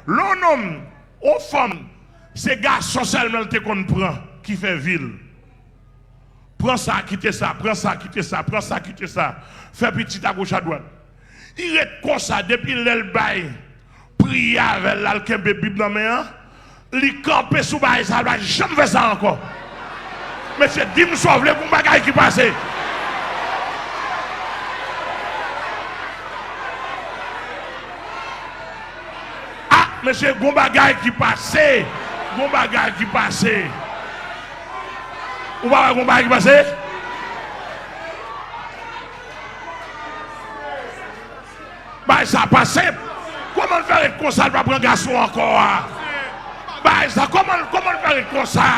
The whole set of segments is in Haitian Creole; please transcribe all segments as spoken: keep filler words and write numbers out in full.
Lè yon nonm, yon fanm, se gason sèlman l te konn pran ki fè vi l. Pran sa, kite sa, pran sa, kite sa, pran sa, kite sa. Fè pitit agoch adwat. Li ret konsa depi lè l bay priyè avè l la, l kenbe Bib nan men an. Li kanpe sou bagay sa, l pa janm fè sa ankò. Mesye, di m sa w vle, gon bagay ki pase. Ah, mesye, gon bagay ki pase. Gon bagay ki pase. Ou pa wè gon bagay ki pase? Bagay sa pa senp. Kòman l fè ret konsa, l pa pran gason ankò a? Bagay sa, kòman, kòman l fè ret konsa?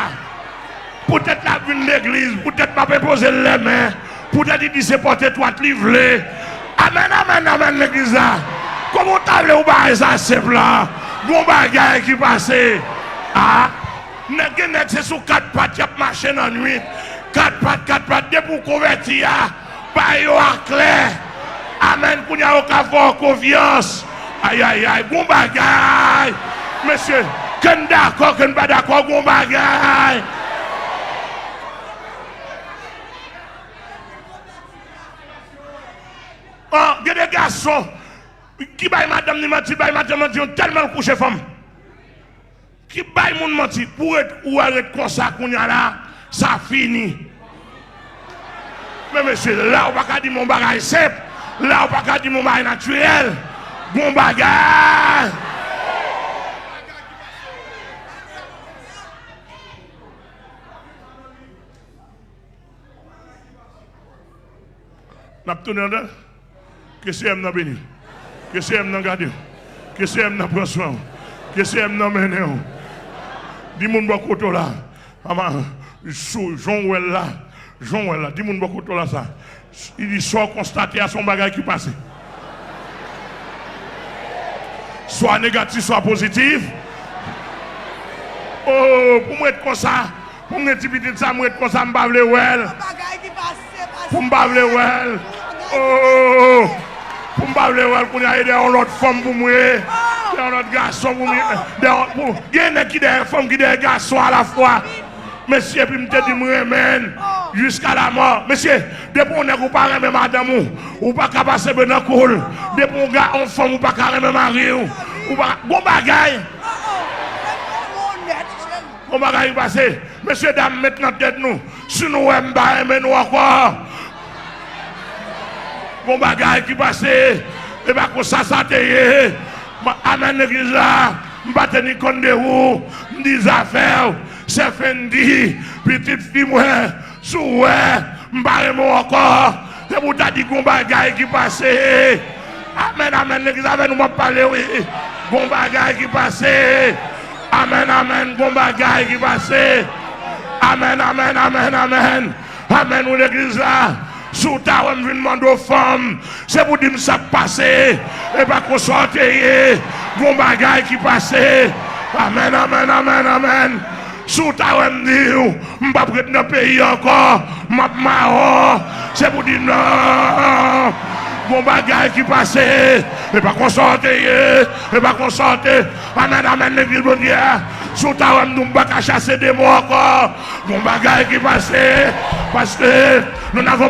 Poutèt l ap vin legliz, poutèt m ap enpoze l lèmen, poutèt li di se pòt etwat li vle. Amèn, amèn, amèn, legliz la. Kòman w ta vle pou bagay sa senp la? Gon bagay ki pase. Ah, nèg, gen nèg se sou kat pat y ap mache nan nwit. Kat pat, kat pat, depi w konvèti a, bay yo aklè. Amèn. Kounye a yo ka fè w konfyans. Ayayay, gon bagay. Mesye, ke n dakò, ke n pa dakò, gon bagay. An, gen de gason ki bay madanm li manti, bay madanm manti, yo tèlman l kouche fanm. Ki bay moun manti, pou ret, ou wè ret konsa kounye a la, sa fini. Men mesye, la ou pa ka di m yon bagay senp, la ou pa ka di m yon bagay natirèl, gon bagay. N ap tounen andan. Ke Seyè m nan beni w. Ke Seyè m nan gade w. Ke Seyè m nan pran swen w. Ke Seyè m nan mennen w. Di moun bò kote w la. Mama, sou, jan w wè l la. Jan w wè l la. Di moun bò kote w la sa. Li di sa w konstate a, se yon bagay ki pase. Swa negatif, swa pozitif. Oh, pou m ret konsa. Pou m gen ti pitit sa, m ret konsa, m pa vle wè l. Pou m pa vle wè l. Oh, pou m pa vle wè l, kounye a, e dèyè yon lòt fanm pou m ye. Dèyè yon lòt gason pou m ye. Dèyè, pou, gen nèg ki dèyè fanm, ki dèyè gason alafwa. Mesye, epi m te di m renmen l jiska lamò. Mesye, depi yon nèg ou pa renmen madanm ou, ou pa ka pase men nan kou l. Depi yon ga, yon fanm ou pa ka renmen mari w, ou pa, gon bagay. Gon bagay ki pase. Mesyedam, met nan tèt nou. Si nou wè m pa renmen nou ankò, gon bagay ki pase. E pa konsa sa te ye. M, amèn legliz la. M pa teni kont de ou. M di zafè w. Sè Fendi, pitit fi mwen, si w wè m pa renmen w ankò, se pou w ta di gon bagay ki pase. Amèn, amèn. Legliz avè nou, m ap pale, wi. Gon bagay ki pase. Amèn, amèn. Gon bagay ki pase. Amèn, amèn, amèn, amèn. Amèn, wi, legliz la. Si w ta wè m vin mande w fanm, se pou di m sa k pase. E pa konsa w te ye. Gon bagay ki pase. Amèn, amèn, amèn, amèn. Si w ta wè m di w, m p ap ret nan peyi ankò, m ap mawon. Se pou di non. Gon bagay ki pase. E pa konsa w te ye. E pa konsa w te. Amèn, amèn, legliz Bondye a. Si w ta wè m di w m pa ka chase demon ankò, gon bagay ki pase. Paske nou n avon